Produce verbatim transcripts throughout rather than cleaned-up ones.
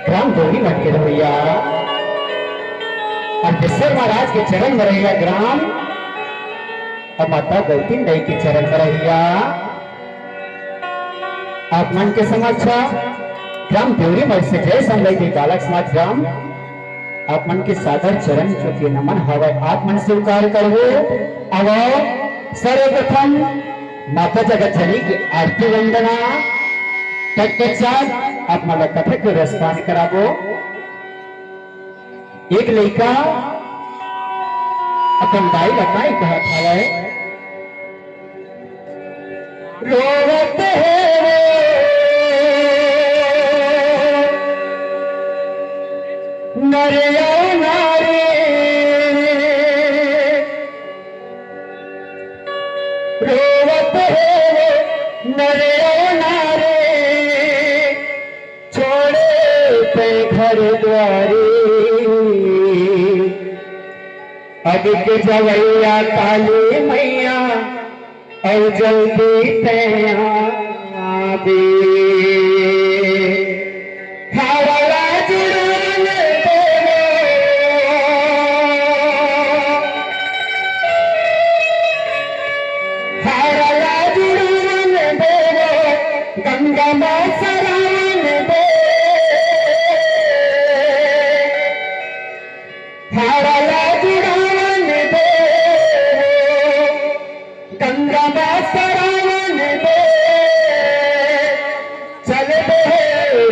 ग्राम देवरी मठ के रहइया अरकेश्वर महाराज के चरण में रहइया ग्राम अउ माता गौतम दाई के चरण में रहइया आप मन के समक्ष ग्राम देवरी मठ से जय संगई दे बालक समाज ग्राम आप मन के सादर चरण के नमन हवय। आप मन स्वीकार करबो। अब सर्वप्रथम माता जगत जननी के आरती वंदना तत्पश्चात आप मन ला कथा के रसपान कराबो। एक लइका अपन दाई ला काई कहत हवय, रोवत हे रे नरिया नारी, रोवत हे रे नरिया नारी, छोड़े ते घर द्वारी। अब के जवैया काली मैया, अउ जल्दी ते आबे। हावला जुड़ान देवो, हावला जुड़ान देवो, गंगा माँ सरान दे। हावला जुड़ान देवो, गंगा माँ सरावन दे, चल दे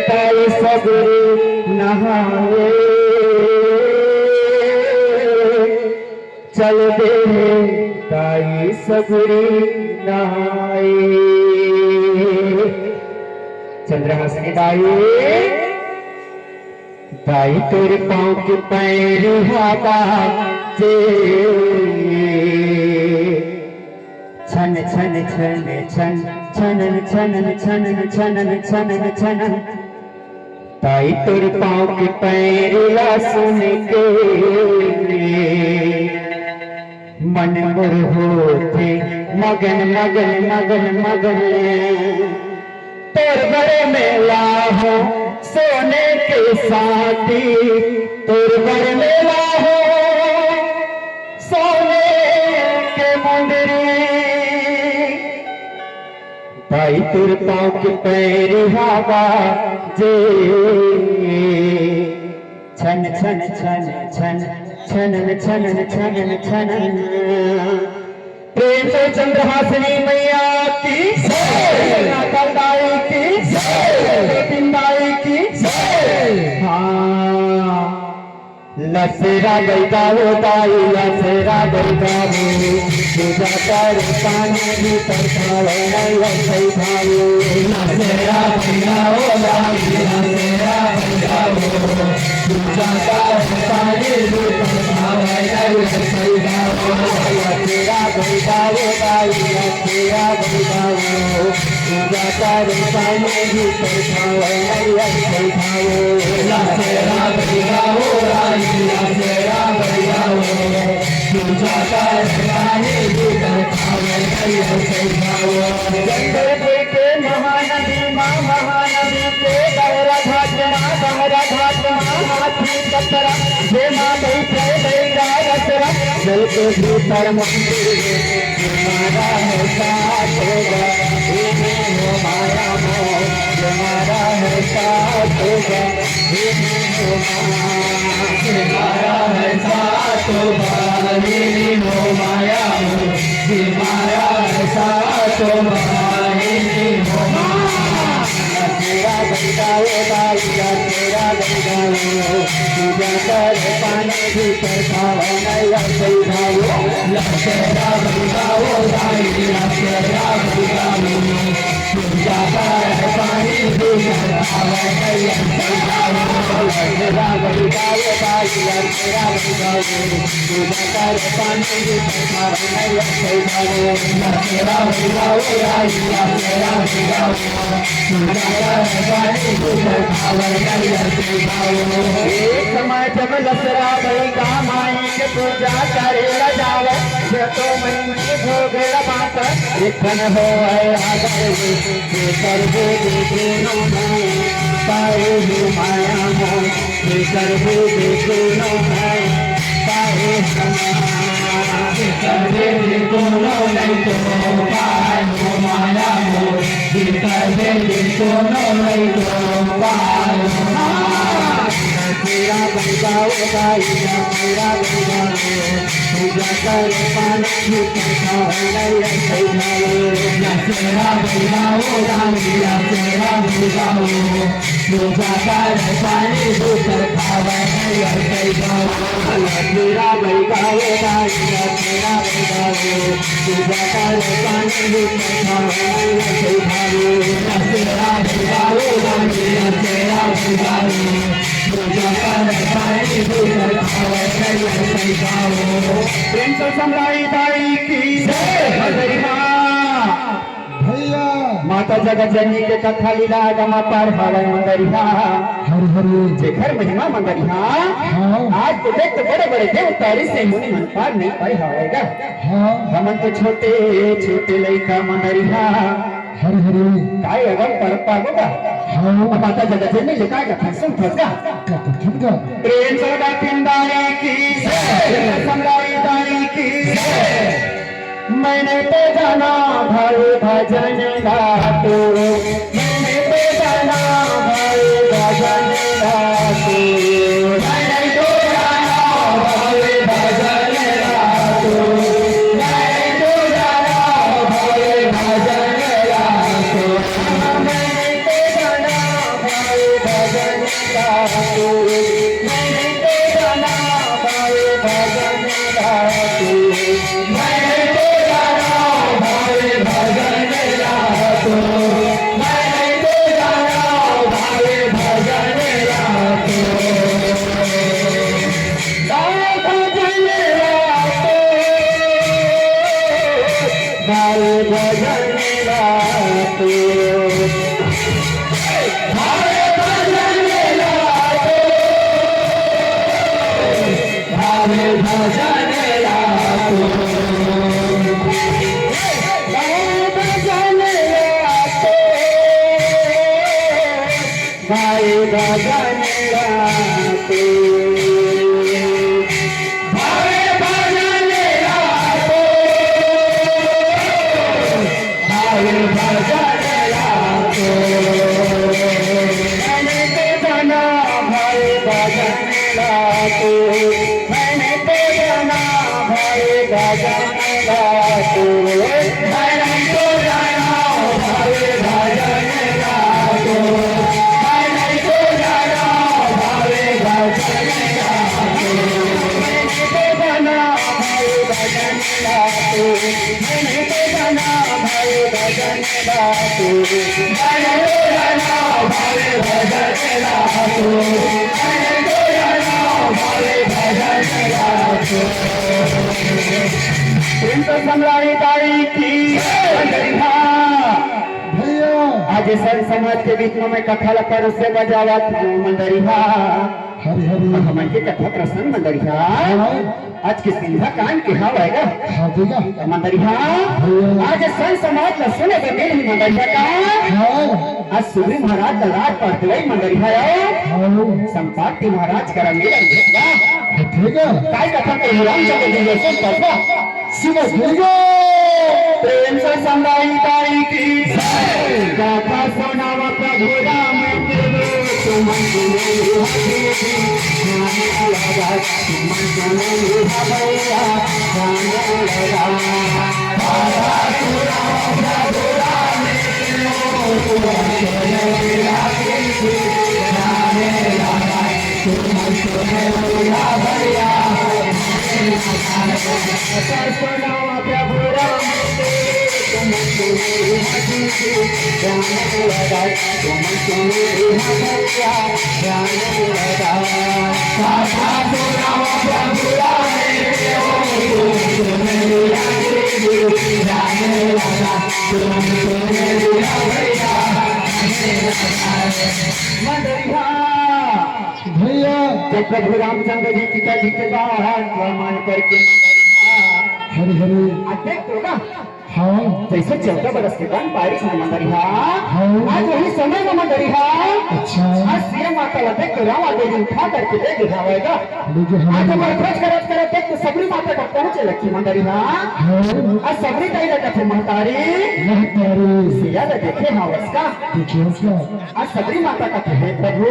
दाई सगुरी नहाए, चल दे दाई सगुरी नहाए। चंद्रहासिनी दाई, दाई तोर पाँव के पैरी हा बाजे। छन छन छन छन छन छन छन छन छन छन। दाई तोर पाँव के पैरी ला सुन के मन मोर होथे मगन मगन मगन मगन। तोर बर में लाहूं सोने के साटी, तोर बर में लाहूं सोने के मुंदरी। दाई तोर पाँव के पैरी हा बाजे। छन छन छन छन छन छन छन छन। प्रेम से चंद्रहासिनी मैया की जय। नाथल दाई की जय। गोविंद दाई की जय। हाँ। लसेरा बैठाओ दाई, लसेरा बैठाओ। पूजा कर पानी भी परछावे नहीं वैसे भावे। लसेरा बैठाओ दाई, लसेरा बैठाओ। पूजा कर पानी भी परछावे नहीं वैसे भावे। लसेरा बैठाओ दाई, लसेरा बैठाओ। पूजा कर पानी भी परछावे नहीं वैसे भावे। लसेरा बैठाओ दाई, लसेरा बैठाओ। जंगल के महानदी माँ, महानदी के गहरा घाट माँ, गहरा घाट माँ, हाथी कतरा, जे माँ बैठे बैठा रसरा। जल के भीतर मंदिर में, तुम्हारा है साथ होगा, हे हो माया मोह, तुम्हारा है साथ होगा, हे हो माया। एक समय जब लसरा बइगा माई के पूजा करे ला जावे, जतो मन में भोग ला बांट, एक ठन होवय आदर, जेकर दे दे कोनो नहीं, पाए हो माया मोर, जेकर दे दे कोनो नहीं, पाए हो माया मोर। जेकर दे दे कोनो नहीं तो पाए हो माया मोर, जेकर दे दे कोनो नहीं तो पाए हो माया मोर। तेरा बजाओ भाई, तेरा बजाओ, पूजा कर पानी की प्रसाद, तेरा बजाओ भाई, तेरा बजाओ, पूजा कर पानी की प्रसाद, तेरा बजाओ भाई, तेरा बजाओ, पूजा कर पानी की प्रसाद, तेरा बजाओ भाई, तेरा बजाओ। प्रेम से समलाई दाई की जय। भैया। माता जगत जननी के कथा लीला अगम अपार हावय मंदरिहा। हरि हरि। जेकर महिमा मंदरिहा। हाँ। आज तो देख तो बड़े बड़े देवता ऋषि मुनि मन पार नहीं पाए हावय गा। हाँ। हमन तो छोटे छोटे लइका मंदरिहा। हरि हरि। काय अगम परत पाबो गा? हाँ। अब माता जगत जननी ले काय कथन सुन थस गा? का कथन गा? प्रेम से गा पिंदारी की जय। समलाई दाई की जय। मैंने तो जाना भाई भजन ला तो, मैंने तो जाना भाई भजन ला तो, मैंने तो जाना भाई भजन ला तो, मैंने तो जाना भाई भजन ला तो, मैंने तो जाना भाई भजन ला तो, मैंने तो जाना भाई भजन ला तो, मैंने तो जाना भाई भजन ला तो, मैंने तो जाना भाई भजन ला तो। भाई भजन रातो, भाई भजन रातो, भाई भजन रातो। मैंने तो जाना भाई भजन रातो, मैंने तो जाना भाई भजन रातो, मैंने तो जाना भाई भजन रातो, मैंने तो जाना भाई भजन रातो, मैंने तो जाना भाई भजन रातो, मैंने तो जाना भाई भजन रातो, मैंने तो जाना भाई भजन रातो, मैंने तो जाना भाई भजन रातो। प्रेम से समलाई दाई की जय। भैया। आज संत समाज के बीच में मैं कथा ला परोसे बजावत हूँ मंदरिहा। हरि हरि। हमन के कथा प्रसंग मंदरिहा। हाँ। आज के संध्या कांड के हावय गा। हाँ, ठीक है। मंदरिहा। भैया। आज संत समाज ला सुने के मिलही मंदरिहा का। हाँ। आज सुग्रीव महाराज ला राज पाट देवई मंदरिहा आओ। हाँ। संपाति महाराज करा मिलन भेंट गा। हाँ, ठीक है। काय कथा के रामचंद्र जी जैसे कथा। सुनो, सुनो। प्रेम से समलाई दाई की जय। कथा सुनावा प्रभु राम के दूत, तुमन सुनो हरि की, गाने लगा, तुमन सुनो भैया, गाने लगा। तुमन सुनो भैया, भैया, भैया, जब प्रभु रामचंद्र जी सीता जी के बाहर प्रमाण करके हरि हरि। आ देख तो ना, हाँ। जैसे चौदह बरस के बन बारिश में मंदरिहा। हाँ। आज वही समय में मंदरिहा। अच्छा। आज सीता माता ला देख के रावण देवी उठा करके ले गिरावेगा। ले गिरावेगा। आज हमर खोज करत करत देख तो सबरी माता का पहुँचे लगी मंदरिहा। हाँ। आज सबरी दाई ला कथे महतारी। महतारी। सीता ला देखे हवस का। देखे हवस का। आज सबरी माता कथे, हे प्रभु,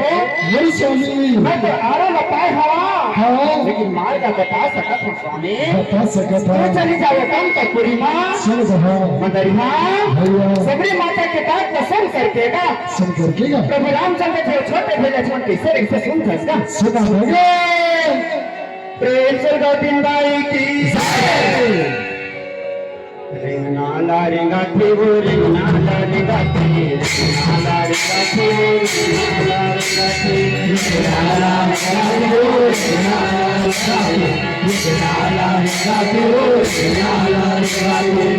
हे स्वामी। मैं तो आरो ला पाए हवा, हाँ। लेकिन मार्ग ला बता सकत हँव स्वामी। बता सकत हँव। तू चली जावे काम तो पूरी माँ। सुन रहा। मंदरिहा। भैया। सबरी माता के बात ला सुन करके ना। सुन करके ना। प्रभु रामचंद्र जी छोटे भैया जी मन कैसे, कैसे सुनथस का? सुना भैया। प्रेम से गोविंद दाई की जय। रिंगनाला रिंगाथे वो, रिंगनाला रिंगाथे, रिंगनाला रिंगाथे वो, रिंगनाला रिंगाथे, रिंगनाला रिंगाथे वो, रिंगनाला रिंगाथे, रिंगनाला रिंगाथे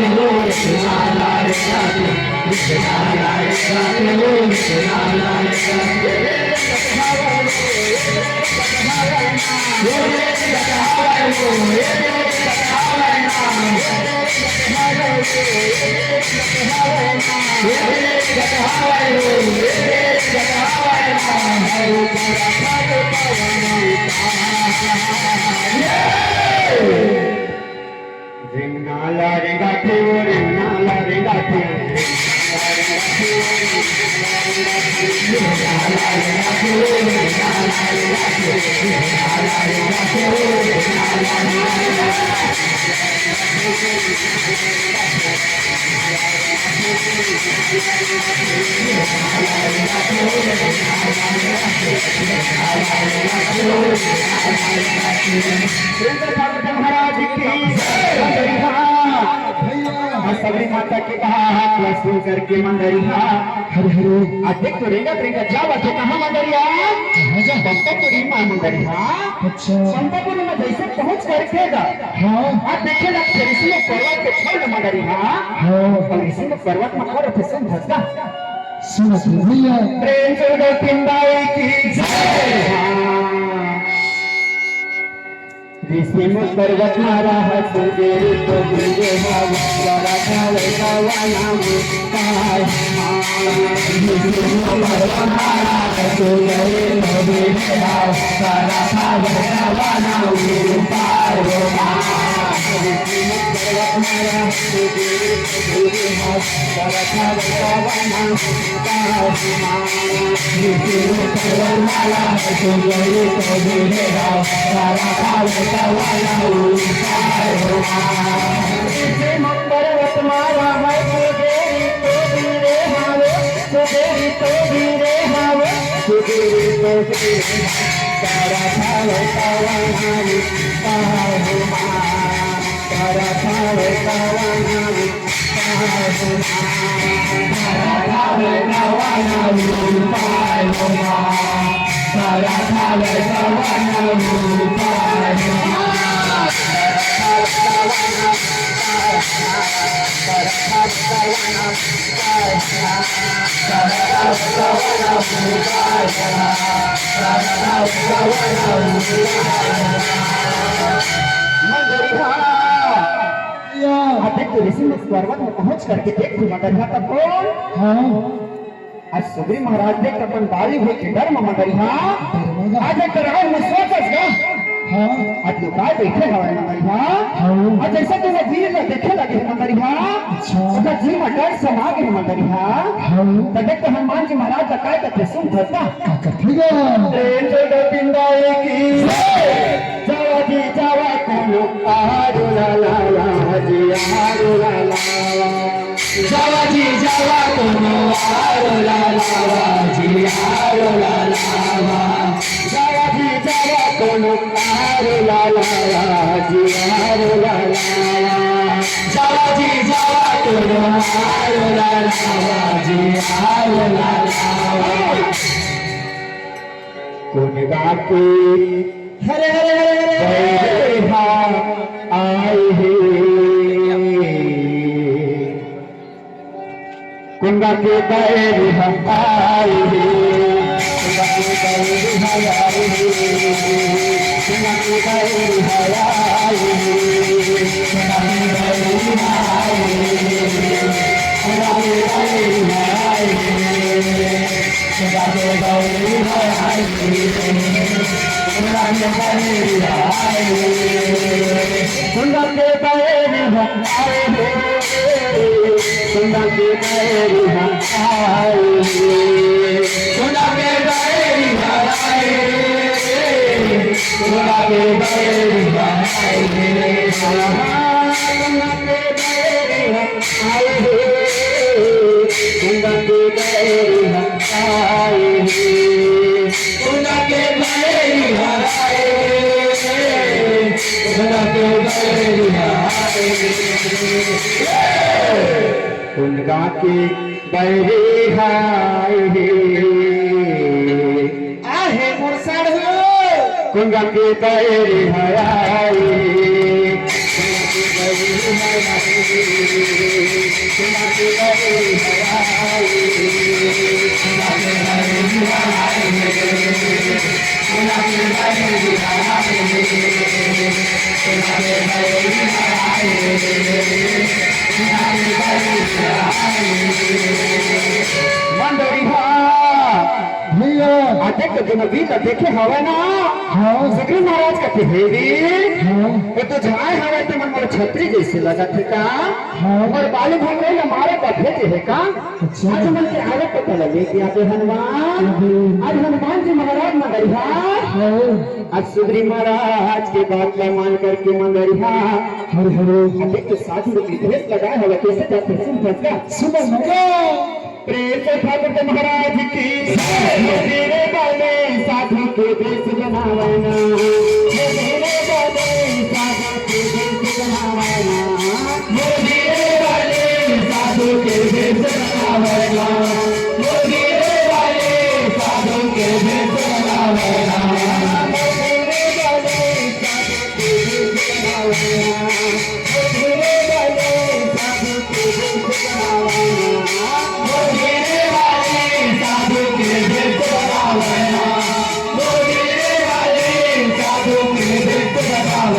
वो, रिंगनाला रिंगाथे, रिंगनाला रिंगाथे वो, रिंगनाला रिंगाथे। रिंगनाला रिंगाथे वो, रिंगनाला रिंगाथे। सुरेंद्र सागर महाराज की जय। मंदरिहा। भैया। और सबरी माता के कहा हाथ ला सुन करके मंदरिहा। हरे हरे। आ देख तो रेंगत रेंगत जावत हे कहाँ मंदरिहा? कहाँ जा? पंपापुरी में मंदरिहा। अच्छा। पंपापुरी में जैसे पहुँच करके गा। हाँ। आ देखे ला ऋषि लोग पर्वत के छोड़ मंदरिहा। हाँ। और ऋषि लोग पर्वत में खड़े थे, सुन धसका। सुन भैया। प्रेम से गोविंद दाई की जय। हाँ। ऋषि मुख पर्वत मारा है, सुंदर तो दुर्गे भाव, बड़ा भाव का नाम का है। ऋषि मुख पर्वत मारा है, सुंदर तो दुर्गे भाव, बड़ा भाव का नाम का है। ऋषि मुख पर्वत मारा है, सुंदर तो दुर्गे भाव, बड़ा भाव का नाम मंदरिहा। या। अब देख तो ऋषि मुख पर्वत में पहुंच करके देख तू मंदरिहा तब बोल। हाँ। आज सुग्रीव महाराज देख अपन बाली हुई के डर में मंदरिहा। डर में। आज एक डराव में सोचस गा। हाँ। आज लुकाए बैठे हवे मंदरिहा। हाँ। आज जैसे तू वो वीर ला देखे लगे मंदरिहा। अच्छा। ओकर जी में डर समा गे मंदरिहा। हाँ। तो देख तो हनुमान जी महाराज का काय करथे सुन धरता। का करथे गा? प्रेम से गोविंद दाई की जय। जावा जी जावा कोनो आरू ला ला ला जी आरू ला ला। जावा जी जावा कोनो आरो ला लावा जी, आरो ला लावा। जावा जी जावा कोनो आरो ला लावा जी, आरो ला लावा। जावा जी जावा कोनो आरो ला लावा जी, आरो ला लावा। कोन गाके हरे हरे हरे हरे हरे हा आए हे। कोन गाके बैरी हा आए हे। कोन गाके बैरी हा आए हे। कोन गाके बैरी हा आए हे। कोन गाके बैरी हा आए हे। कोन गाके बैरी हा आए हे। कोन गाके बैरी हा आए हे। आहे मोर साढ़ू। कोन गाके बैरी हा आए हे। मंदरिहा भैया। अतेक दिन बीत देखे हवे ना। हाँ। सुग्रीव महाराज कथे हे रे। हाँ। वो तो जाए हवे ते मन मोर छतरी जैसे लगत हे का। हाँ। मोर बालू भंगरे ला मारे का भेजे हे का। अच्छा। आज मन के आवे पता लगे कि आबे हनुमान। अबे। आज हनुमान जी महाराज मंदरिहा। हाँ। आज सुग्रीव महाराज के बात ला मान करके मंदरिहा। हरे हरे। अतेक तो साधु लोग भेष लगाए हवे, कैसे जाथे सुन भजगा। सुन भजगा। प्रेम से ठाकुर के महाराज की जय। मेरे वाले साधु के भेष बनावना। मेरे वाले साधु के भेष बनावना। मेरे वाले साधु के भेष बनावना। मेरे वाले साधु के भेष बनावना। मेरे वाले साधु साधु के भेष बनावना। साधु के भेष बनावना। साधु के भेष बनावना। साधु के भेष बनावना।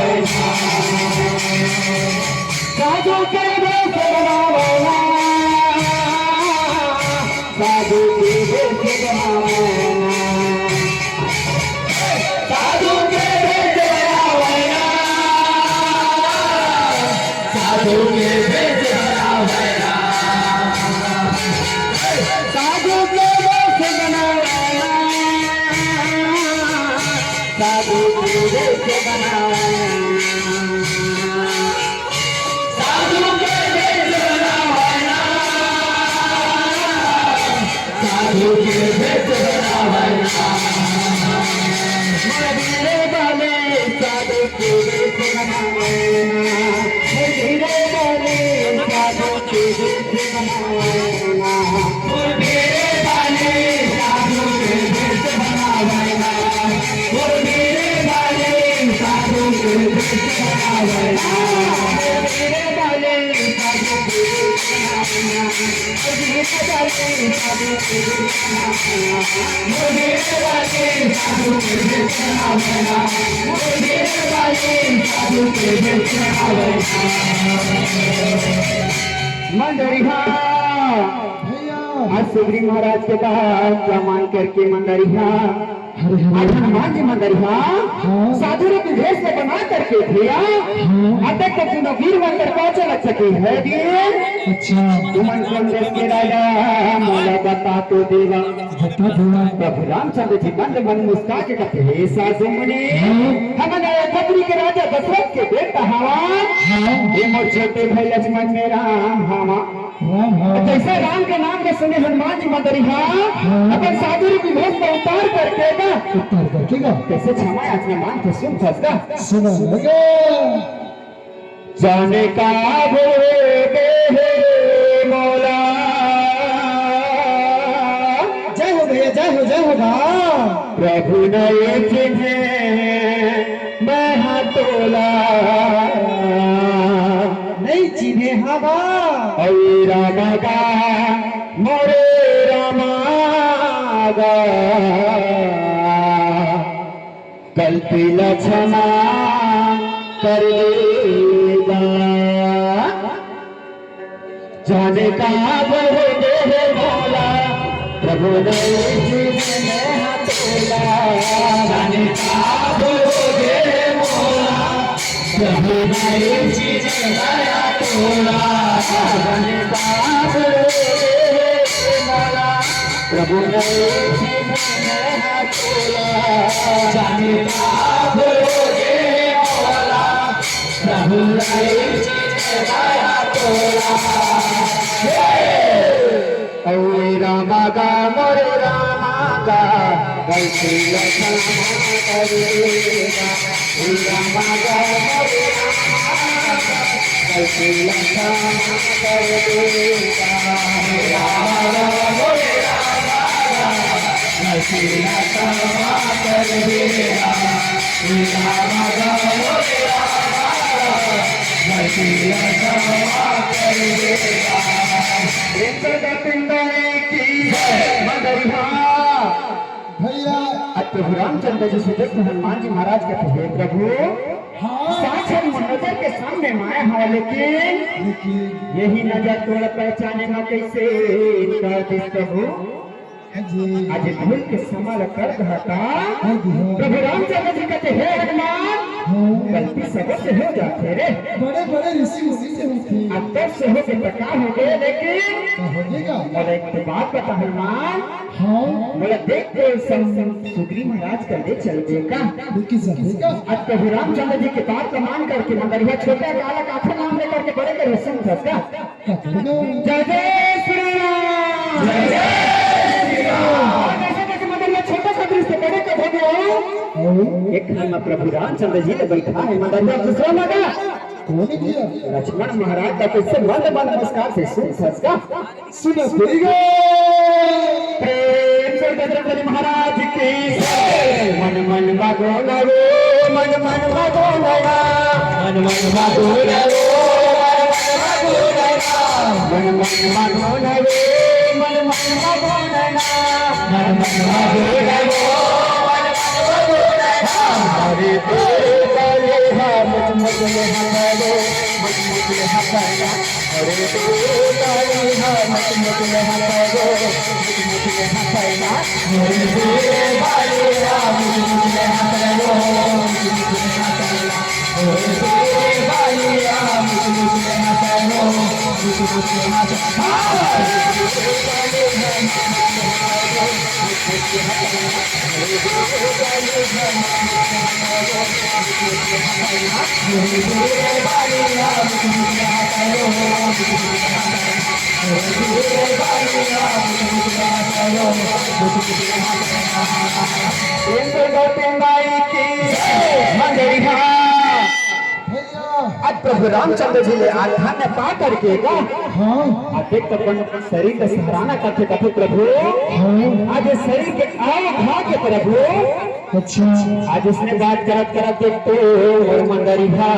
साधु के भेष बनावना। साधु के भेष बनावना। साधु के भेष बनावना। साधु के भेष बनावना। मंदिर वाले साधु के भेष बनावना। मंदिर वाले साधु के भेष बनावना। मंदिर वाले साधु के भेष बनावना। मंदिर वाले साधु के भेष बनावना। मंदिर वाले साधु के भेष बनावना। मंदरिहा। भैया। आज सुग्रीव महाराज के बात ला मान करके मंदरिहा। अरे, अरे। आज हनुमान जी मंदरिहा हाँ। साधु रूप भेष में बना करके भैया हाँ। अटक के तूने वीर मंत्र पाँच लग सके है दिए। अच्छा। तुमन कौन देश के राजा, मोला बता तो देवा। बता देवा। प्रभु रामचंद्र जी मंद मन मुस्का के कहते, "हे साधु मुनि, हाँ। हमन अयोध्यापुरी के राजा दशरथ के बेटा हवा। हाँ। ये मोर छोटे भाई लक्ष्मण में राम हवा।" हाँ, हाँ। जैसे राम के नाम के सुने हनुमान जी मंदरिहा हाँ। अपन साधु रूपी भेष में उतार करके ना उतार करके ना। कैसे क्षमा याचना मांग के सुन फंस का। सुनो लगे। जाने का बोले हे मौला। जय हो भैया, जय हो, जय हो बा। प्रभु नहीं चिन्हे मैं हा तोला। नहीं चिन्हे हवा। अरे रामा गा, मोरे रामा गा। गलती ला क्षमा कर देगा। जाने का बोले हे मौला, प्रभु नहीं चिन्हे मैं हा तोला। जाने का बोले हे मौला, प्रभु नहीं चिन्हे मैं हा तोला। जाने का बोले हे मौला, प्रभु नहीं चिन्हे मैं हा तोला। जाने का बोले हे मौला, प्रभु नहीं चिन्हे मैं हा तोला। हे! अरे रामा गा, मोरे रामा गा, गलती ला क्षमा कर देगा। रामा गा, मोरे रामा गा, गलती ला क्षमा कर देगा। रामा गा, मोरे रामा गा, गलती ला क्षमा कर देगा। रामा गा, मोरे रामा गा, गलती ला क्षमा कर देगा। एक गलती नहीं की जय। मंदरिहा। भैया। अब प्रभु रामचंद्र जी से देख हनुमान जी महाराज कहते, "हे प्रभु, हाँ। साक्षात मोर नजर के सामने माया हो, लेकिन लेकिन यही नजर तोर पहचाने में कैसे कर दिस प्रभु?" हाँ जी। आज भूल के समा ल कर दहता। हाँ जी, हाँ। प्रभु रामचंद्र जी कहते, "हे हनुमान, हाँ। गलती सबसे हो जाते रे।" बड़े बड़े ऋषि मुनि से होती। अब तब से हो के पता हो गए, लेकिन का हो गएगा? और एक तो बात बता हनुमान, हाँ। बोला, "देख के सम-, सम-, सुग्रीव महाराज कर दे चल दे का।" लेकिन सब देगा। अब प्रभु रामचंद्र जी के बात का मान करके मंदरिहा छोटा काला काखर नाम लेकर के बड़े कर सुन का। का देगा? जय जय श्री राम। जय जय श्री राम। और जैसे जैसे मंदरिहा छोटा सा दृश्य बड़े कर हो गया। हाँ। एक घर में प्रभु रामचंद्र जी ने बैठा है, मंदरिहा दूसरा लगा। कौन किया? लक्ष्मण महाराज का कैसे मंद मंद मुस्कान से सुन फंस का। सुनो, सुनिए। प्रेम से बजरंगबली महाराज की। मन मन मगन रे, मन मन मगन रे। मन मन मगन रे, मन मन मगन रे। मन मन मगन रे, मन मन मगन रे। मन मन मगन रे, मन मन मगन रे। हरे तेरे काले हा, मुझ मुझ में हमारे, मुझ मुझ में हमारे। अरे तू तारी हा, मत मुझ में हंसाओ, मत मुझ में हंसाओ ना। अरे तू तारी हा, मत मुझ में हंसाओ, मत मुझ में हंसाओ ना। अरे तू तारी हा, मत मुझ में हंसाओ, मत मुझ में हंसाओ। हाँ। प्रेम से गौतम दाई की मंदरिहा। भैया। आज प्रभु रामचंद्र जी ले आराधना पा करके का? हाँ। आज देख तो अपन शरीर का सराहना करते करते प्रभु। हाँ। आज ये शरीर के आव खा के प्रभु। अच्छा। आज इसने बात करत करत देख तो और मंदरिहा।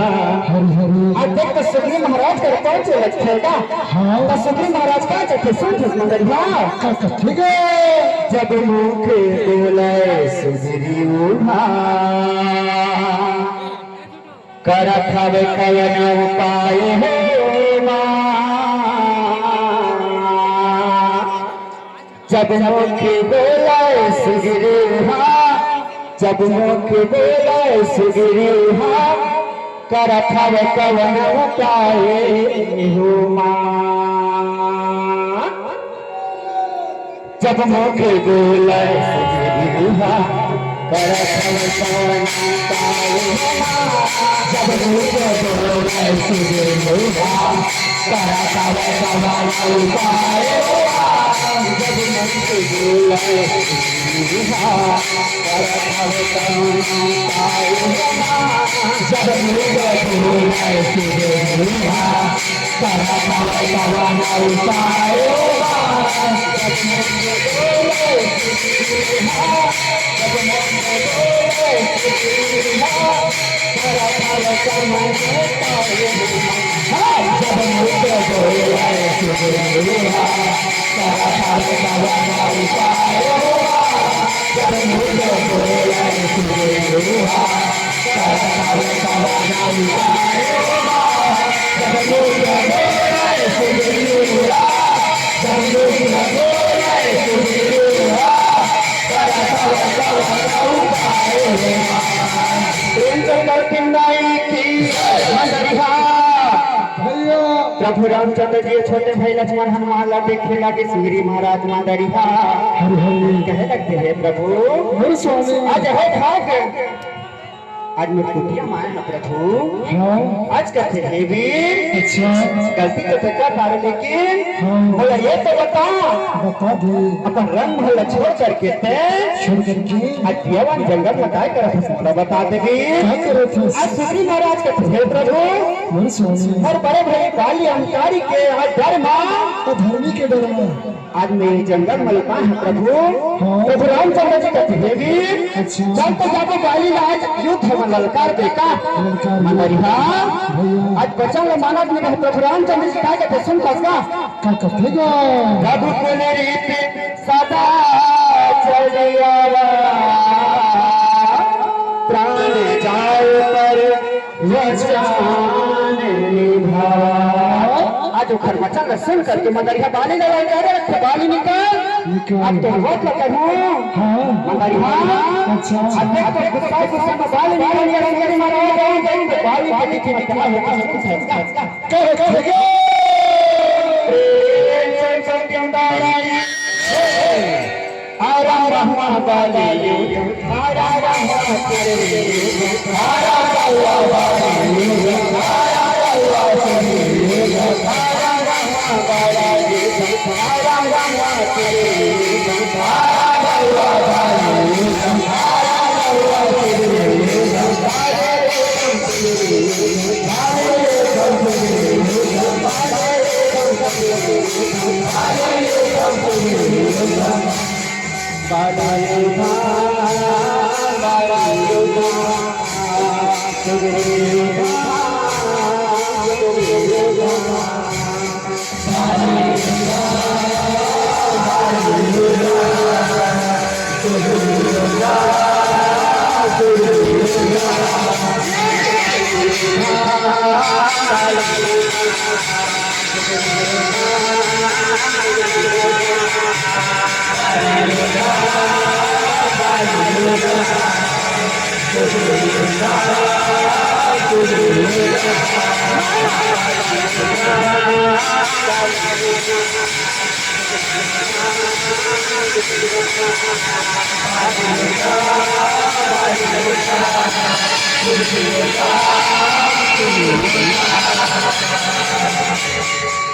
हरि हरि। आज देख तो सुग्रीव महाराज का कौन से लक्षण का? हाँ। तो सुग्रीव महाराज का कहते सुन मंदरिहा। का, का, ठीक है। जब मुख बोले सुग्रीव हा। करत हवे कवन उपाय हे माँ? जब मुख बोले सुग्रीव हा, जब मुख बोले सुग्रीवा, करत हवे कवन उपाय हो माँ। जब मुख बोले सुग्रीवा, करत हवे कवन उपाय हो माँ। जब मुख बोले सुग्रीवा, करत हवे कवन उपाय हो माँ। जब मुख बोले सुग्रीवा, प्रेम शंकर पिंडाई की मंदरिहा। भैया। प्रभु रामचंद्र जी छोटे भाई लक्ष्मण हनुमान ला देखे लागे सुग्रीव महाराज मंदरिहा। हरि हरि। कहे लगथे, हे प्रभु, हरि स्वामी। आज हे भाग, आज मोर कुटिया म आए हंव प्रभु। हाँ। आज कथे, हे वीर, अच्छा। गलती तो तैं कर डारे, लेकिन हाँ। मोला ये तो बता, बता दे। अपन रंग महल छोड़ करके तैं छोड़ करके? आज दियावान जंगल म काय करत हस, मोला बता दे वीर। का करत हस? आज सुग्रीव महाराज कथे, हे प्रभु, हरि स्वामी। मोर बड़े भाई बाली अहंकारी के आज डर म, अधर्मी के डर म। आज मैं जंगल म लुकाए हंव प्रभु। हाँ। प्रभु रामचंद्र जी कथे, हे वीर, अच्छा। चल तो जाबो बाली ला आज युद्ध म ललकार दे का। ललकार दे। मंदरिहा। भैया। आज बचन ल मानत नइ रहे, प्रभु रामचंद्र जी काय कथे सुन कस का। का कथे गा? रघुकुल रीति सदा चलियावा, प्राण जाए पर वचन निभावा। आज ओखर वचन ल सुन करके मंदरिहा बाली ल ललकारे रथे, बाली निकल। निकल। अब तो रोत ल कहूँ। हाँ। मंदरिहा। अच्छा। अब देख तो गुस्सा गुस्सा म बाली निकल के रंग मारा, बाली के बीच में क्या होता है, कुछ है क्या? कहे, कहे, कहे। प्रेम से सत्यम दाई। आराम रहमा बाली, आराम रहमा तेरे, आराम रहमा बाली, आराम रहमा तेरे, आराम रहमा बाली, आराम रहमा तेरे।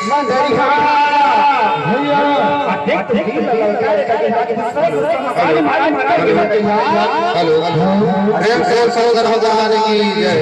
मंदरिहा। भैया। अब देख तो दिल लगा के लगे हाथ में सब सब हेलो, हेलो। प्रेम से सब गणपति महाराज की जय।